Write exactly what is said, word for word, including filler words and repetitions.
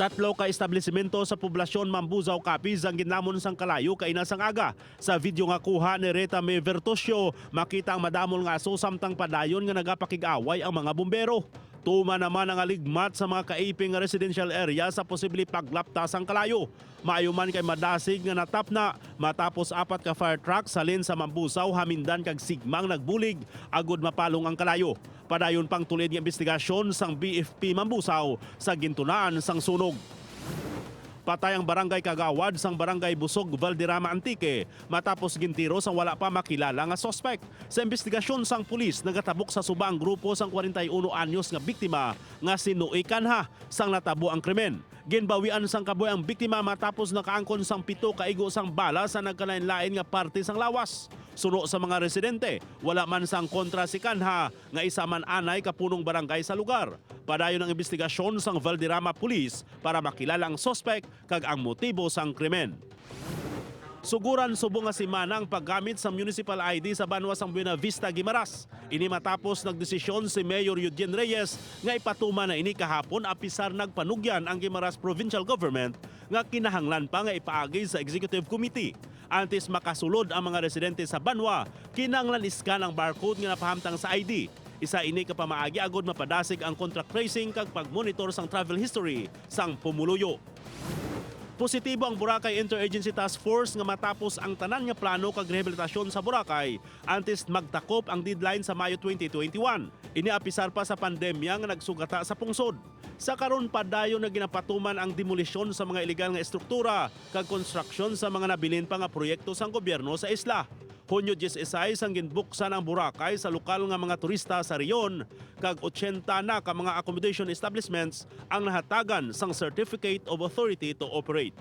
Tatlo ka establisimento sa poblasyon Mambuzao, Capiz ang ginlamon sang kalayo kaina sang aga. Sa video nga kuha ni Rita May Vertusio, makita ang madamol nga aso samtang padayon nga nagapakig-away ang mga bumbero. Tuman naman ang aligmat sa mga kaiping nga residential area sa posible paglapta sang kalayo. Maayo man kay madasig nga natapna matapos apat ka fire trucks halin sa Mambuzao, Hamindan kag Sigma ang nagbulig agud mapalong ang kalayo. Padayon pang tulid nga imbestigasyon sang B F P Mambuzao sa gintunaan sang sunog. Patay ang barangay kagawad sang Barangay Busog, Valderrama, Antique, matapos gintiro sang wala pa makilala nga suspek. Sa imbestigasyon sang pulis, nagatabok sa suba ang grupo sang kwarenta y uno anyos nga biktima nga si Noe Canha sang natabo ang krimen. Ginbawian sang kabuhi ang biktima matapos nakaangkon sang pito ka igo sang bala sa nagkalain-lain nga parte sang lawas. Suno sa mga residente, wala man sang kontra si Canha nga isa man anay ka punong barangay sa lugar. Padayon ang imbestigasyon sang Valderrama Police para makilala ang suspek kag ang motibo sang krimen. Suguran subong nga semana ang paggamit sa municipal I D sa banwa sang Buena Vista, Guimaras. Ini matapos nagdesisyon si Mayor Eugene Reyes nga ipatuman na ini kahapon, apisar nagpanugyan ang Guimaras Provincial Government nga kinahanglan pa nga ipaagi sa Executive Committee antes makasulod ang mga residente sa banwa. Kinahanglan i-scan ang barcode nga napahamtang sa I D. Isa ini ka pamaagi agud mapadasig ang contact tracing kag pagmonitor sang travel history sang pumuluyo. Positibo ang Boracay Interagency Task Force nga matapos ang tanan nga plano kag rehabilitasyon sa Boracay antes magtakop ang deadline sa Mayo twenty twenty-one. Ini apisar pa sa pandemya nga nagsugata sa pungsod. Sa karon, padayon na ginapatuman ang demolisyon sa mga iligal nga estruktura kag konstruksyon sa mga nabilin pa nga proyekto sang gobyerno sa isla. Hunyo diyesisais ang ginbuksan ang Boracay sa lokal nga mga turista sa rehiyon, kag ochenta na ka mga accommodation establishments ang nahatagan sang Certificate of Authority to Operate.